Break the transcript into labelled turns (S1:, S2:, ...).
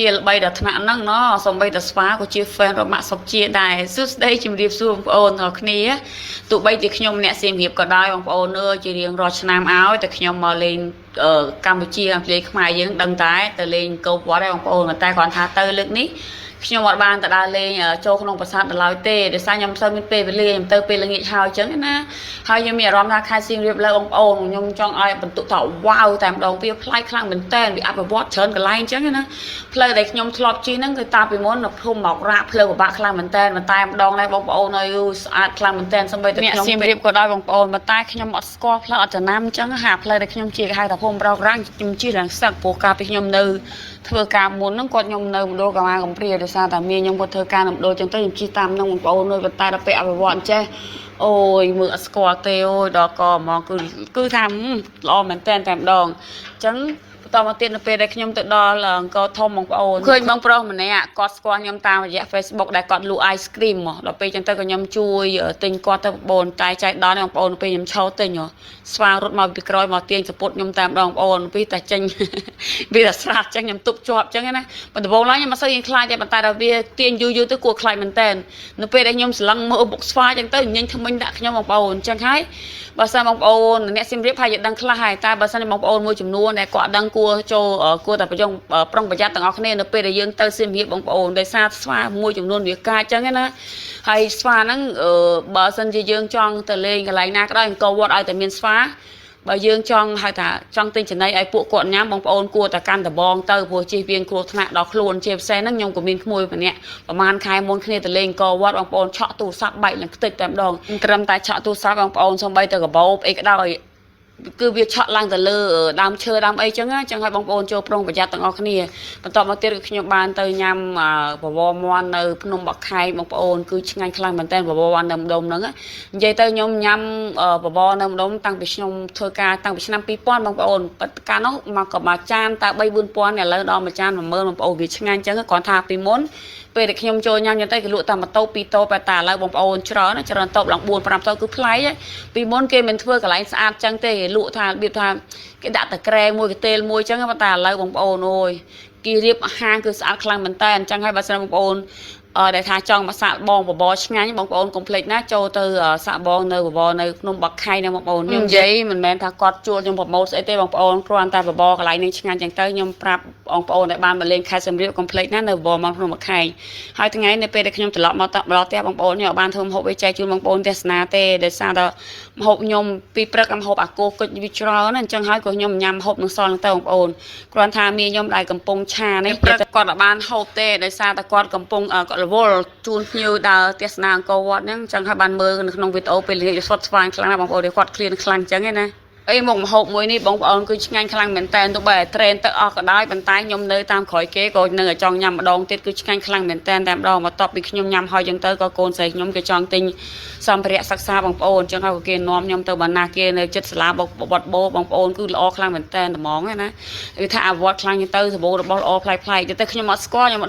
S1: ជាល្បីដល់ថ្នាក់ហ្នឹងណសូម្បីតែស្វាក៏ជា fan របស់ម៉ាក់សុកជាដែរសួស្តីជំរាបសួរបងប្អូនទាំងអស់គ្នាទោះបីជាខ្ញុំអ្នកសៀមរាបក៏ដោយបងប្អូនអើយជារៀងរាល់ឆ្នាំឲ្យតែខ្ញុំមកលេងកម្ពុជាកម្ពុជាខ្មែរយើងដឹងតែទៅលេងកោបវត្តឯងបងប្អូនតែគ្រាន់ថាទៅលើកនេះខ្ញុំអត់បានទៅដើរលេងចូលក្នុងប្រាសាទដល់ឡើយទេដោយសារខ្ញុំមិនសូវមានពេលវេលាខ្ញុំទៅពេលល្ងាចហើយអញ្ចឹងណាហើយខ្ញុំមានអារម្មណ៍ថាខេត្តសៀមរាបលើបងប្អូនខ្ញុំចង់ឲ្យបន្ទុកថាវ៉ាវតែម្ដងវាប្លែកខ្លាំងមែនតើវាអភិវឌ្ឍច្រើនកន្លែងអញ្ចឹងណាផ្លូវដែលខ្ញុំធ្លាប់ជិះហ្នឹងគឺតាពីមុននៅភូមិមករ៉ាក់ផ្លូវពិបាកខ្លាំងមែនតើប៉ុន្តែម្ដងនេះបងប្អូនអើយស្អាតខ្លាំងមែនតើសូម្បីតែខ្ញុំសៀមរាបក៏ដោយបងប្អូនប៉ុន្តែខ្ញុំអត់ស្គាល់ផ្លូវអត់ចំណាំអញ្ចឹងហាផ្លូវដែលខ្ញុំជិះគេហៅថាភូមិប្រោករាំងខ្ញុំជិះឡើងសឹកព្រោះកាលពីខ្ញុំនៅធ្វើការមុនហ្នឹងគាត់ខ្ញុំនៅមណ្ឌលកម្មាកំព្រាដោយសារតែមានខ្ញុំគាត់ធ្វើការនៅមណ្ឌលអញ្ចឹងទៅខ្ញុំជិះតាមហ្នឹងបងប្អូនអើយប៉ុន្តែដល់ពេលអភិវឌ្ឍអញ្ចេះអូយមើលអត់ស្គាល់ទេអូយដល់កហ្មងគឺគឺថាល្អមែនតើតែម្ដងអញ្ចឹងបន្តមកទៀតនៅពេលដែលខ្ញុំទៅដល់អង្គរធំបងប្អូនឃើញបងប្រុសម្នាក់គាត់ស្គាល់ខ្ញុំតាមរយៈ Facebook ដែលគាត់លក់ ice cream មកដល់ពេលអញ្ចឹងទៅក៏ខ្ញុំជួយទិញគាត់ទៅបងប្អូនតែចៃដន្យបងប្អូនពេលខ្ញុំឈរទិញស្វារត់មកពីក្រោយមកទាញសពុតខ្ញុំតែម្ដងបងប្អូនពីតែចេញ វាតែស្រាតចឹងខ្ញុំទប់ជាប់ចឹងណាបន្ដំបូងឡើងខ្ញុំអត់សូវហ៊ានខ្លាចទេប៉ុន្តែដល់វាទាញយូរយូរទៅគួរខ្លាចមែនតើនៅពេលដែលខ្ញុំស្រឡឹងមើលបុកស្វាចឹងទៅញញថ្មិញដាក់ខ្ញុំបងប្អូនចឹងហើយបើសិនបងប្អូនអ្នកសៀមរាបហើយដឹងខ្លះហើយតែបើសិនបងប្អូនមួយចំនួនដែលគាត់ដឹងគួរចូលគួរតែប្រយងប្រុងប្រយ័ត្នទាំងអស់គ្នានៅពេលដែលយើងទៅសៀមរាបបងប្អូនដោយសារស្វាមួយចំនួនវាកាចចឹងណាហើយស្វាហ្នឹងបើសិនជាយើងចង់ទៅលេងកន្លែងណាក៏ដោយអង្គរវត្តឲ្យតែមានស្វាបើយើងចង់ហៅថាចង់ទិញចំណីឲ្យពួកគាត់ញ៉ាំបងប្អូនគួរតែកាន់ដបងទៅព្រោះជិះវៀងគ្រោះថ្នាក់ដល់ខ្លួនជាពិសេសហ្នឹងខ្ញុំក៏មានក្មួយម្នាក់ប្រហែលខែមុនគ្នាទៅលេងអង្គរវត្តបងប្អូនឆក់ទូរស័ព្ទបែកនឹងខ្ទេចតែម្ដងត្រឹមតែឆក់ទូរស័ព្ទបងប្អូនសំបីទៅកាបូបអីក៏ដោយគឺវាឆក់ឡើងទៅលើដើមឈើដើមអីចឹងណាចឹងឲ្យបងប្អូនចូលប្រុងប្រយ័ត្នទាំងអស់គ្នាបន្តមកទៀតគឺខ្ញុំបានទៅញ៉ាំបបរមាន់នៅភ្នំបាខែងបងប្អូនគឺឆ្ងាញ់ខ្លាំងមែនតើបបរមាន់នៅម្ដុំហ្នឹងនិយាយទៅខ្ញុំញ៉ាំបបរនៅម្ដុំតាំងពីខ្ញុំធ្វើការតាំងពីឆ្នាំ2000បងប្អូនប៉ុន្តែកាលនោះមកក៏មួយចានតែ3 4000ឥឡូវដល់មួយចាន10000បងប្អូនវាឆ្ងាញ់ចឹងគ្រាន់ថាពីមុនពេលដែលខ្ញុំចូលញ៉ាំចឹងទៅគេលក់តែមួយតូបពីរតូបតែតែឥឡូវបងប្អូនច្រើនច្រើនតូបឡើង4 5តូបគឺប្លែកពីមុនគេមិនធ្វើកន្លែងស្អាតចឹងទេគេលក់ថារបៀបថាគេដាក់តែក្រែមួយកន្ទេលមួយចឹងប៉ុន្តែឥឡូវបងប្អូនអូយគេរៀបហាងគឺស្អាតខ្លាំងមែនតើអញ្ចឹងហើយបើសិនបងប្អូនអឺដែលថាចង់មកសាកបងបបរឆ្ងាញ់បងប្អូនកុំភ្លេចណាចូលទៅសាកបងនៅបបរនៅភ្នំបាក់ខៃណាបងប្អូនខ្ញុំនិយាយមិនមែនថាគាត់ជួលខ្ញុំប្រម៉ូទស្អីទេបងប្អូនគ្រាន់តែបបរកន្លែងនេះឆ្ងាញ់ចឹងទៅខ្ញុំប្រាប់បងប្អូនដែលបានមកលេងខេត្តសៀមរាបកុំភ្លេចណានៅបបរមកភ្នំបាក់ខៃហើយថ្ងៃនៅពេលដែលខ្ញុំត្រឡប់មកដល់ផ្ទះបងប្អូនខ្ញុំអត់បានធ្វើម្ហូបអីចែកជូនបងប្អូនទស្សនាទេដោយសារតែម្ហូបខ្ញុំពីព្រឹកម្ហូបអាគោគុជវាច្រើនណាអញ្ចឹងហើយក៏ខ្ញុំញ៉ាំម្ហូបនឹងសល់ហ្នឹងទៅបងប្អូនគ្រាន់ថាមីខ្ញុំដែលកំពុងឆានេះព្រឹកគាត់អត់បានហូបទេដោយសារតែគាត់កំពុងគាត់រវល់ជូនភ្ញៀវដើរទស្សនាអង្គរវត្តហ្នឹងអញ្ចឹងហើយបានមើលនៅក្នុងវីដេអូពេលល្ងាចស្វិតស្វាញខ្លាំងណាស់បងប្អូនគាត់ឃ្លានខ្លាំងអញ្ចឹងឯណាអីមុខម្ហូបមួយនេះបងប្អូនគឺឆ្ងាញ់ខ្លាំងមែនតើទោះបីតែត្រេនទៅអស់ក៏ដោយប៉ុន្តែខ្ញុំនៅតាមក្រោយគេក៏នៅតែចង់ញ៉ាំម្ដងទៀតគឺឆ្ងាញ់ខ្លាំងមែនតើតែម្ដងបន្ទាប់ពីខ្ញុំញ៉ាំហើយចឹងទៅក៏កូនស្រីខ្ញុំគេចង់ទិញសម្ភារៈសិក្សាបងប្អូនចឹងហើយក៏គេនាំខ្ញុំទៅបណ្ណាគេនៅចិត្តសាលាបបត់បោបងប្អូនគឺល្អខ្លាំងមែនតើត្មងណាគឺថាអវត្តខ្លាំងចឹងទៅសម្បូររបស់ល្អប្លែកៗទៅខ្ញុំអត់ស្គាល់ខ្ញុំអត់